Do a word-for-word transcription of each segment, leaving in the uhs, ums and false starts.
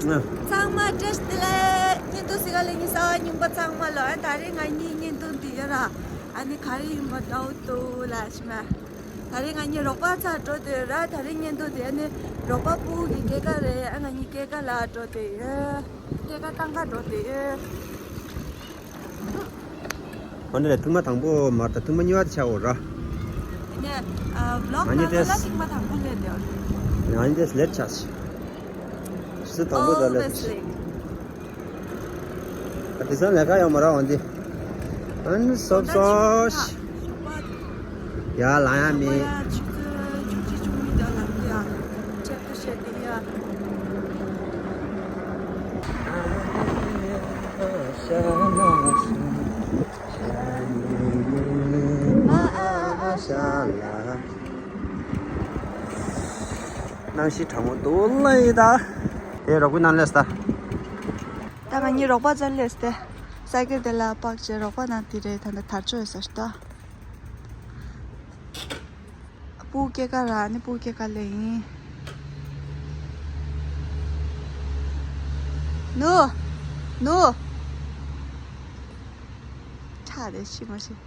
ཚང་མ་བཀྲ་ཤིས་བདེ་ལེགས། བརྙན་ཐུང་གཟིགས་ག་ལ་ཉི་ཤུ་རྩ་གཉིས་པ་ཚང་མ་ལོ། ཨ་ད་རེས་ང་གཉིས་བརྙན་ཐུང་འདི་ཡོད་ར། ཨ་ནི་ག་རེ་ཡིན་པ་འདྲ་བོ་འདུག་ལ་ཤི་མ། ད་རེས་ང་གཉིས་རོགས་པ་ཚར་འགྲོ་དེ་ཡོད་ར། ད་རེས་བརྙན་ཐུང་འདི་ཨ་ནི་རོགས་པ་སྤུ་གུ་གི་སྐྱེས་སྐར་རེད། ཨ་ང་གཉིས་སྐྱེས་སྐར་ལ་འགྲོ་དེ་ཡོད། སྐྱེས་སྐར་བཏང་ག་འགྲོ་དེ་ཡོད། འོ་ན་ལས་ཐེངས་མ་དང་པོ་མ་རེད། ཐེངས་མ་གཉིས་པ་དེ་ཆགས་འོ་ར། ནས་ཨ་བློག་ང་གཉིས་ནང་ལ་ལ་ཐེངས་མ་དང་པོ་སླེབས་ཡོད། ང་གཉིས་ལེཊ་ཆགས་ཤི། སི་དང་པོ་ད་ལེཊ་ཆགས་ཤི། ཨ་དེ་སང་ལས་ཀ་ཡོད་མ་ར་འོན་ཏེ། ཨན་སོབ་སོ་ཤི། ཡ་ལ་ཡ་མི། གནམ་གཤིས་གྲང་མོ་འདུག་ལ་ཡི་ད། དེ་རོགས་པའི་ནང་སླེབས་ད། ད་ང་གཉིས་རོགས་པ་ཚོ་སླེབས་ཏེ། ས་ཀེ་དེ་ལ་པག་ཅེ་རོགས་པ་ནང་དེ་རེད། ད་ནི་དར་ལྕོག་ཡོད་ས་ཞིག་ད། སྤུ་སྐྱེས་ཀ་ར་ནི་སྤུ་སྐྱེས་ཀ་ལེ་ཡིན། ནུ། ནུ། ཁྲག་རེ་ཤི་མ་ཤི།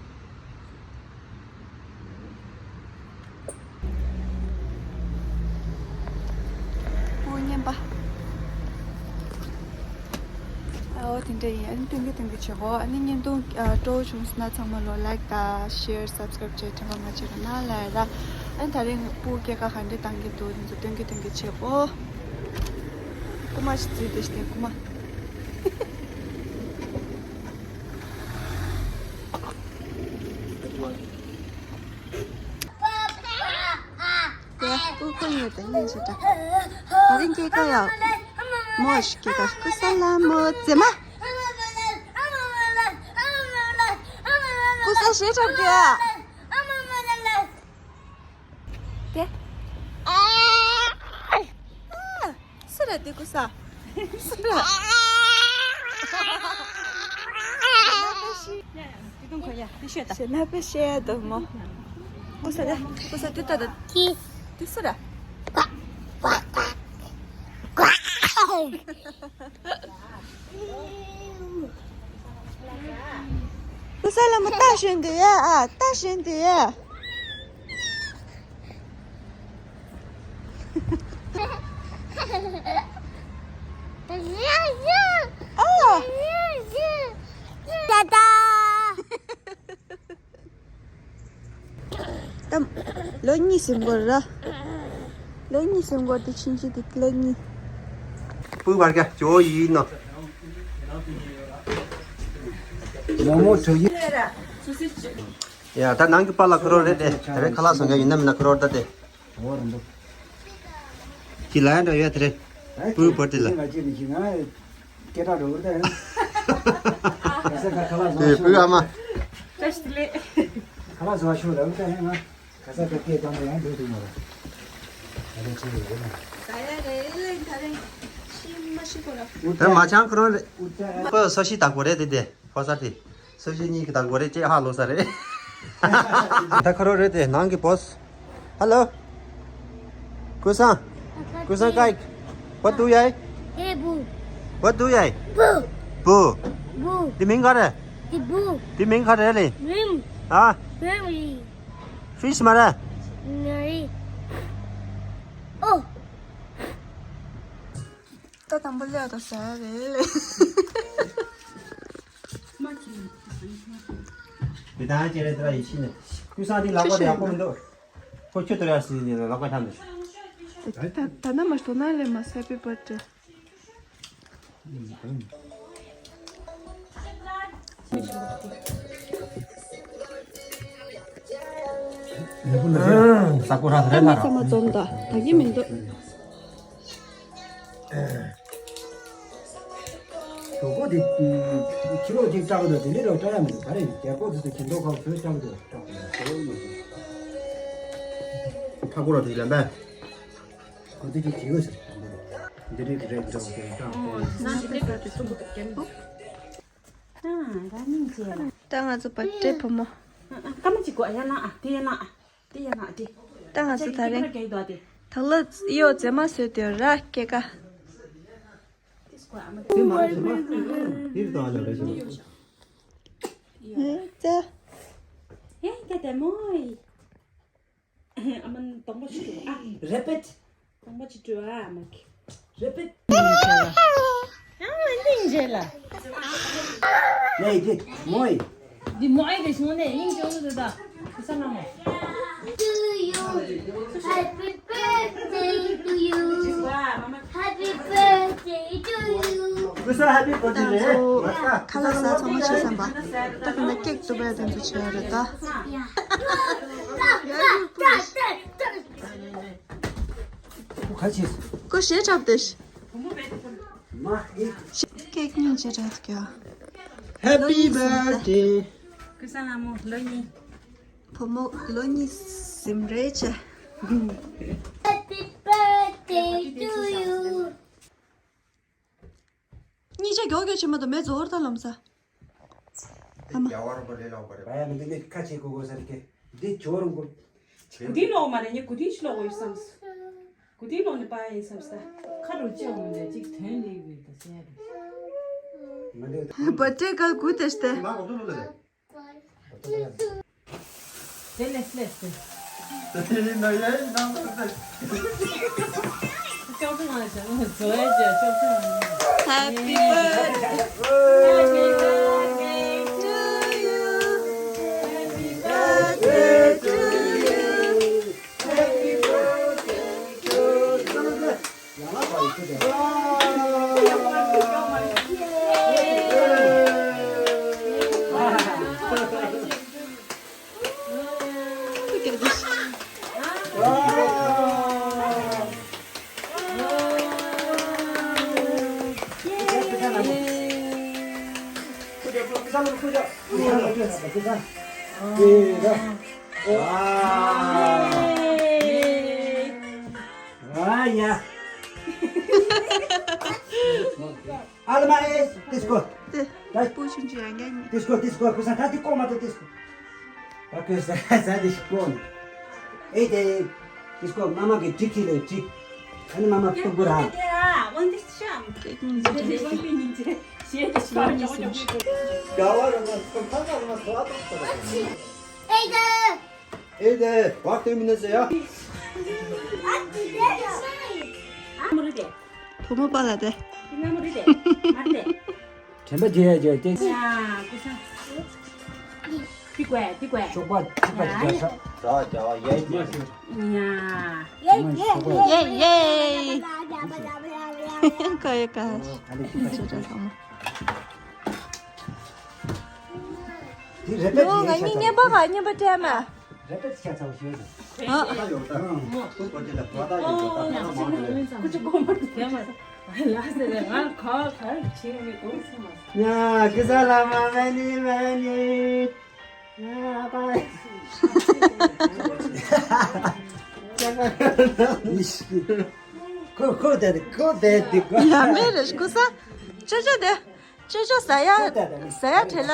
སྤུ་གུ་རྔན་པ། ཨོ་དེ་འདྲ་ཡིན། ཨ་ནི་སྟོན་གི་སྟོན་གི་བྱེད་གོ། ཨ་ནི་བརྙན་ཐུང་ཨ་སྤྲོ་བོ་བྱུང་སོང་ན་ཚང་མ་ལོ་ལའིཀ་དང་ཤེར་སབ་སི་ཀ་རབ་བྱས་དྲན་པ་མ་བརྗེད་རོགས་གནང་ལ་ཡ་ར། ཨ་ནི་ད་རིང་སྤུ་གུ་སྐྱེས་ཀ་ག་འདྲ་བཏང་གི་འདུག་དེ་ཚོ་སྟོན་གི་སྟོན་གི་བྱེད་གོ། རྐུ་མ་ཞིག་བརྫིས་ཏེ་ཞིག་རྐུ་མ། དེ་སྐུ་ཁོ་ཡོད་དེ་ཡིན་ཞེས་དྲ། ད་རིང་སྐྱེས་ཀ་ཡ། མོ་ཞིག་སྐྱེས་ཀ་སྐུ་ས་ལ་མོ་ཙེ་མ། སྐུ་ས་ཞེ་དྲག་གི། དེ། སུ་རེད་དེ་སྐུ་ས། སུ་རེད། ཞེ་ན་པེ་ཤེ་ཡ་དུ་མོ། སྐུ་ས་རེད། སྐུ་ས་དེ་ལྟ་དང་། དེ་སུ་རེད། སྐུ་ས་ལ་མོ་ལྟ་བཞིན་དུ་ཡ། ཨ་ལྟ་བཞིན་དུ་ཡ། ཨ། ད་ལོ་གཉིས་ཟིན་གོ་ར། ལོ་གཉིས་ཟིན་གོ་དེ་ཕྱིན་ཆད་དེ་ལོ་གཉིས། སྤུ་བར་ག་ཇོ་ཡིན་ནོ། ཡ་ད་ནང་གི་པཱ་ལགས་ཁོ་རང་རེད་དེ། ད་རེས་ཁ་ལག་བཟོ་མཁན་ཡིན་ན་མིན་ན་ཁོ་རང་ད་དེ། ཁྱི་ལ་ཡ་འདྲ་ཡོད་དེ་རེད། སྤུ་བར་དེ་ལ། སྐད་གྲགས་འགྲོ་གི་རེད། ཁ་ལག་བཟོ་དེ་སྤུ་ཨ་མ། བཀྲ་ཤིས་བདེ་ལེགས། ཁ་ལག་བཟོ་བ་ཤོག་ར་བུ་ད་ཡང་ང་ག་ས་ག་སྐད་བཏང་ད་ཡང་འགྲོ་ཐུབ་མ་རེད། ད་རེས་ཆེ་རེད་ན། ད་ཡ་རེད་ལེ། ད་རེས་ཤི་མ་ཤི་གོ་ར། ད་མ་ཆང་ཁོ་རང་རེད། ཁོ་སོ་ཤི་དག་པོ་རེད་དེ་དེ་ཕོ་ས་དེ། སོ་ཤི་གཉིས་ཀྱི་དག་པོ་རེད་ཅེས་ཧ་ལོ་ས་རེད། ད་ཁོ་རང་རེད་དེ་ནང་གི་བོས། Hello. Kusan. Kusan kai. What do you? Hey, boo. What do you? Boo. Boo. Boo. དེ་མིང་ག་རེད། དེ་བུ། དེ་མིང་ག་རེད་ལེ། རིམ། ཨ། རིམ་ཡིན། ཕིཤ་མ་རེད། ནི་རེད། ཨོ། ད་དང་པོ་ལས་ད་ཟ་རེད་ལེ། མི་དང་ཅེ་རེད་དེ་ལ་ཡིད་ཆེས་ནས། ཀུན་བཟང་དེ་ལག་པ་དེ་ཡག་པོ་མི་འདུག་ཁོ་ཁྱོད་ལྟར་ཡག་སྲིད་ནས་ལག་པ་འཐམ་འདུག་ད་ད་ན་མ་སྟོ་ན་ལེ་མ་ས་པི་པ་ཏྲེ། ས་ཀོ་ར་རེད་ལ་ར། ཚང་མ་འཛོམས་ད་ད་གི་མི་འདུག་གྲོད་ཁོག་དེ་ཁྱི་རོགས་ཅིག་སྐྲག་གི་འདུག་དེ་འདྲའི་རོགས་སྐྲག་ཡ་མི་འདུག་ག་རེ་ཡིན། རྒྱལ་པོ་དེ་ཚོ་ཁྱི་མདོག་ཁ་པོ་ཚོས་སྐྲག་གི་འདུག་སྐྲག་གི་འདུག་ཕ་ཁོ་ར་དེ་ལ་འབད། ཁོ་ཚོ་ཅིག་བྱེད་དགོས་ཟེར། འདི་འདྲའི་རེད་འདུག་དེ་སྐྲག་གི་འདུག་ད་ང་ཚོ་བར་ཐི་ཌེ་བུ་མོ། ཀ་མ་ཅིག་གོ་ཡ་ལ་ཨ་དེ་ཡ་ལ་ཨ། དེ་ཡ་ན་དེ། ད་ང་ཚོ་ད་རེས་དག་ལ་གཡོ་རྫས་མ་བཟོས་དེ་ར་སྐྱེ་ཀ་དེ་མ་རེད་མ། འདིར་དང་ལ་རེད་ཤོག་ཧེ་ཙེ། ཧེ་ཀ་དེ་མོ་ཡི། ཨ་མ་གདོང་པ་ཞིག་འགྲོ་ཨ། རེ་པེད། གདོང་པ་ཅིག་འགྲོ་ཨ་མ་གི། རེ་པེད། ཨ་མ་འདི་འཇེ་ལ། ལེ་ཀི་མོ་ཡི། འདི་མོ་ཨེ་གི་སོང་ནས་སྙིང་རྗེ་མོ་འདུག་ད། ས་ན་མོ། To you. Happy birthday to you. Happy birthday to you. ཁུ་སར་ཧེ་པི་བར་ཐི་ཌེ་རེད། ཁ་ལག་ཟ་ཚང་མ་བྱས་ཙམ་པ། ད་ཁ་ན་ཀེག་བཏུ་བས་དེ་ཚོ་བྱས་རེད་ད། ཡ་ཡ་ཡ། ཁ་ཆེ། ཁོ་ཞེ་དྲག་དེ། ཀེག་སྙིང་རྗེ་རེད་ཀྱ། Happy birthday. ཀུ་ས་ལ་མོ་ལོ་གཉིས། བུ་མོ་ལོ་གཉིས་ཟིན་རེད་ཆེ། Happy birthday to you. གཉིས་ཆ་མགྱོགས་མགྱོགས་བྱེད་མ་གཏོགས་མེ་རྫོགས་ར་ད་ལམ་ས། ཨ་མ། རྒྱ་བ་རོ་པ་ལེ་ལོ་པ་རེ་བ་ཡ་མི་འདི་ནི་ཁ་ཆེ་གོ་གོ་ས་རི་ཀེ་འདི་ཇོ་རུང་གོ། གུ་དི་ལོག་མ་རེ་ཉེ་གུ་དི་ཤི་ལོག་གོ་ཡོད་བསམ། གུ་དི་ལོག་ནི་པ་ཡ་ཡིན་བསམ་ས། ཁ་རུ་ཅི་འོང་མི་འདྲ་ཅིག་དོན་ལེགས་བས་ད་སེ་རུ། མ་འདི། བ་ཏྲེ་གལ་གུ་དེ་སྟེ། མ་གོ་ཏུ་ལོ་ལེ། དེ་ལས་ལས་ཏེ། དེ་ནི་ན་ཡ་ཡི་ནང་དུ་ཏེ། ཅོག་ཙེ་ནང་ལ་བཞག་ན་བཟོ་ཡ་བྱས་ཅོག་ཙེ་ནང་ལ། Happy birthday to you. Happy birthday to you. Happy birthday to you. ཨ་ཡ། ཨ་ལ་མ་ཨེ། ཏིས་ཀོ། ཏེ། ད། པུ་ཆུང་ཆུང་ཡང་ངན། ཏིས་ཀོ་ཏིས་ཀོ། ཁུ་སང་ད་ཏི་ཀོ་མ་ཏོ་ཏིས་ཀོ། ད་ཁུ་སང་ད་ཏིས་ཀོ། ཨེ་ཏེ། ཏིས་ཀོ་མ་མ་གི་ཏྲིག་ཁི་ལེ་ཏྲིག་ཨ་ནི་མ་མ་ཏུ་གུ་ར། ཀེག་སྙིང་རྗེ་རེད། ཨེ་ཏེ། ཨེ་ཏེ། བག་སྟོན་མི་ནས་ཟེར་ཡ། ཨ་མོ་རེད་དེ། བུ་མོ་པ་ལ་དེ། དེ་ང་མོ་རེད་དེ། མ་རེད་དེ། དྲན་པ་བརྗེད་ཡ་བརྗེད་ཀྱི། ཡ་ཀུ་ས། དེ་དགོས་དེ་དགོས། ཤོག་པ་ཐིག་པ་ཅིག་རྒྱག་ཤག་ད་ཡ་ཡ་ཡ། ཡ། ཡེ་ཡེ། ཁོ་ཡི་ཀ་ཨ་ལེ་ཐིག་པ་ཅིག་རྒྱག་ཤག་དེ་རེད་པས། ཡོ་ང་གཉིས་བརྙན་པར་ག་བརྙན་པར་སྤྲད་མ། རེད་པས་ཁྱད་མཚར་པོ་ཞིག་ཡོད། ཨ། ཡོད་ད། ཁོ་དེ་ལ་བ་ད་ཡོད་ད། ཁོ་ཅི་གོ་མ་ཐུབ་མ། ལ་ཟེར་ང་ག་ག་ཆེ་མི་གོ་སུ་མ། ཡ་ཀི་ས་ལ་མ་མ་ནི་མ་ནི། ཡ་ཀ་ཁོ་ཁོ་དེ་ཁོ་དེ་དེ་ཁོ། ཡ་མེ་རེ་ཀུ་ས། ཅོ་ཅོ་དེ། ཅོ་ཅོ་ཟ་ཡ་ཟ་ཡ་བྲེལ་ལ།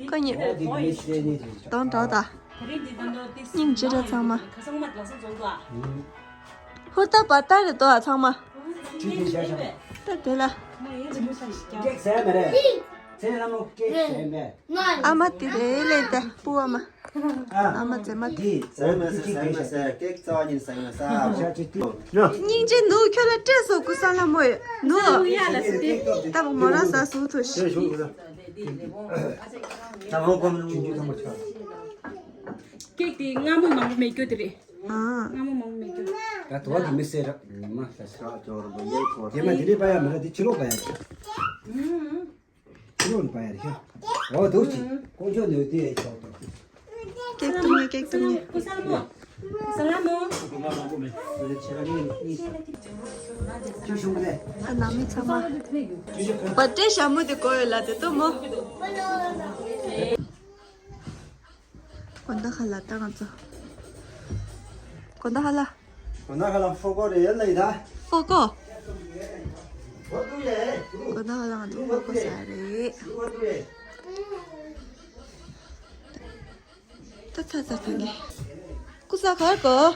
ཁོ་གཉིས། གདོང་གྲོགས་དང་སྙིང་རྗེ་རེད་ཚང་མ། ཧུར་ཐག་པ་ལྟར་རེད་དོ་ཨ་ཚང་མ། ད་དེ་ལ། ཨ་མ་དེ་རེད་ལས་དེ་སྤུ་ཨ་མ། ཨ་མ་མཛེས་མ་དེ། སྙིང་རྗེ་ནུ་ཁྱོད་ལ་སྤྲད་སོ་ཀུ་ས་ལ་མོ་ཡོད་ནུ། ད་མོ་རང་ཟ་སུ་ཐུ་ཤི། ཀེག་དེ་མངར་མོ་མང་པོ་མེད་རྒྱུ་དེ་རེད། ཨ། མངར་མོ་མང་པོ་མེད་རྒྱུ། ད་དོ་བ་དེ་མི་སེར་ར་མ་ལ་ས་ཅོར་བ་ཡེ་ཁོ། དེ་མ་དེ་རེད་པ་ཡ་མི་ར་དེ་ཕྱི་ལོགས་པ་ཡ་རེད། ཨུམ། ཕྱི་ལོགས་ནས་པ་ཡ་རེད་ཤག་འོ་འདུག་ཅིག་ཀོང་ཇོ་ནོས་དེ་ཡ་ཆོག་ཏོ། ཀེག་བཏུང་ངེ་ཀེག་བཏུང་ངེ། ཀུ་ས་ལ་མོ། ཀུ་ས་ལ་མོ། ཨ་ནང་མི་ཚང་མ། བ་ཏྲེ་ཞྭ་མོ་དེ་གོ་ཡོད་ལ་དེ་ཏོ་མོ། དགོན་བདག་ཁ་ལ་ལྟ་ང་ཚོ། དགོན་བདག་ཁ་ལ། དགོན་བདག་ཁ་ལ་ཧྥོ་ཀོ་རེད་ལ་ཡི་ད། ཧྥོ་ཀོ། དགོན་བདག་ཁ་ལ་ང་ཚོ་ཧྥོ་ཀོ་ཟ་རེད། ད་ཚ་ཚ་ཚ་ནི། ཀུ་ས་གར་གོ།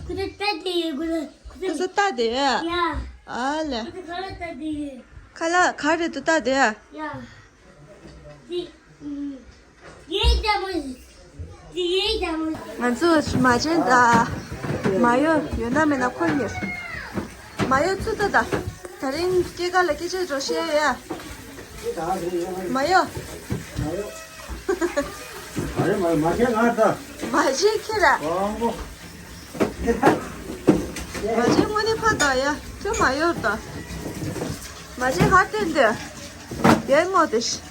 ཀུ་ས་ལྟ་དེ་ཡོད་ཀུ་ས། ཀུ་ས་ལྟ་དེ་ཡོད། ཡ། ཨ་ལེ། ཁ་ལག་ག་རེ་འདུག་ལྟ་དེ་ཡ། ཡ། དེ་ཡེ་རྒྱ་མོ། དེ་ཡེ་རྒྱ་མོ། ང་ཚོ་མ་བྱན་དང་མ་ཡོ་ཡོད་ན་མེད་ན་ཁོ་གཉིས། མ་ཡོ་ཚུར་ལྟ་ད། དེ་རིང་སྐྱེས་སྐར་ལ་སྐད་ཆ་འགྲོ་ཤེས་ཡ། མ་ཡོ། མ་ཡོ། མ་ཡོ་མ་མ་ཁྱེད་ང་ད། མ་བྱན་ཁྱེད་ར། ཨང་གོ། མ་བྱན་དངོས་གནས་ཕ་དང་ཡ། ཁྱོད་མ་ཡོ་ད། མ་བྱན་ཧ་བསྟན་དེ། ཡའི་ངོ་དེ་ཤི།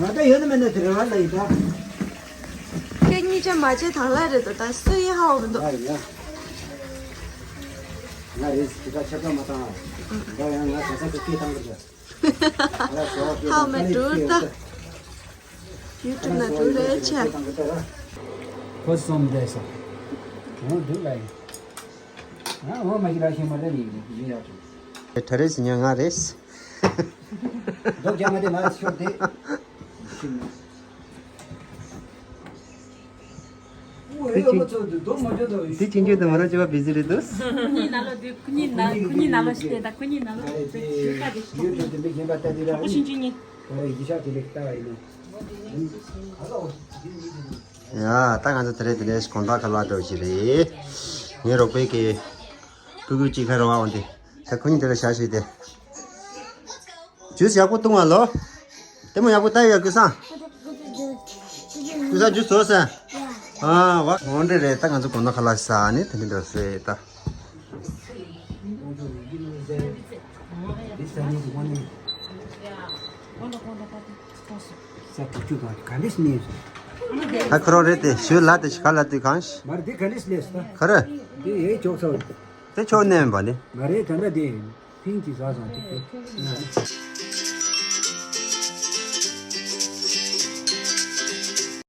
ང་ད་ཡོད་ན་མེད་ན་དེ་རེ་བ་ལ་ཡིན་ད། ཁྱེད་གཉིས་ཆ་མ་བྱན་དང་ལ་རེད་དོ། ད་སུ་ཡིན་ཧ་འོ་མི་འདུག་ཨ་ཡ། ང་རེས་དེ་ད་ཆབ་ཀ་མ་བཏང་། ད་ཡང་ང་ག་ས་ག་སྐད་བཏང་གི་འདུག་ཧ་མེད་འགྲུར་ད། ཡུ་ཊུབ་ན་འགྲུར་རེད་ཆེ། ཁོ་སོམ་བསྡད་ས། འོ་འདུག་ལ་ཡིན། ང་འོ་མ་གི་ར་ཤེས་མ་རེད་ཡིན་ཡིན་ཡ། ཁྲ་རེས་ཉ་ང་རེས། རྡོ་རྒྱ་མ་དེ་མ་ཤོར་ཏེ། འདི་ཅིང་ཅུང་དུ་མ་ར་ཅི་བ་བི་ཟི་རེད་དུ། ཁུ་ཉིན་ན་ལོ་དེ་ཁུ་ཉིན་ན་ཁུ་ཉིན་ན་ལོ་ཞིག་དེ་ད་ཁུ་ཉིན་ན་ལོ་དེ་ཞིག་ཡོད་དུ་དེ་མི་ཡིན་པ་ལྟ་དེ་ར། ཁོ་ཤིན་ཅུ་ཉིན། ཡ་ད་ང་ཚོ་དེ་རེད་དེ་ནས་དགོང་དག་ཁ་ལག་འགྲོ་གི་རེད། ངའི་རོགས་པའི་གི་ཀུ་ཀུ་ཅིག་ཁ་རོ་བ་འོང་དེ། ད་ཁུ་ཉིན་དེ་ལ་བཞག་ཞིག་དེ། ཇུས་ཡག་པོ་བཏུང་བ་ལོ། ལྟད་མོ་ཡག་པོ་ལྟ་ཡོད་ཀུ་སང་། ཀུ་སང་ཇུས་བཟོ་སེ། ཨ་བ་འོང་འདྲེ་རེད། ད་ང་ཚོ་དགོང་དག་ཁ་ལག་ཟ་ནི་དེ་འདྲ་འདྲ་སེ་ད། ད་ཁ་རོག་རེད་དེ་ཞུ་ལ་དེ་ཞི་ཁ་ལ་དེ་གང་ཞི། མར་དེ་ག་ནས་སླེབས་ད། ཁ་རེད། དེ་ཡའི་ཅོག་ཚོ། དེ་ཆོག་ནས་མིན་པ་ནི། མ་རེད་ད་ལྟ་དེ་ཕིང་གི་ཟ་སོང་དེ།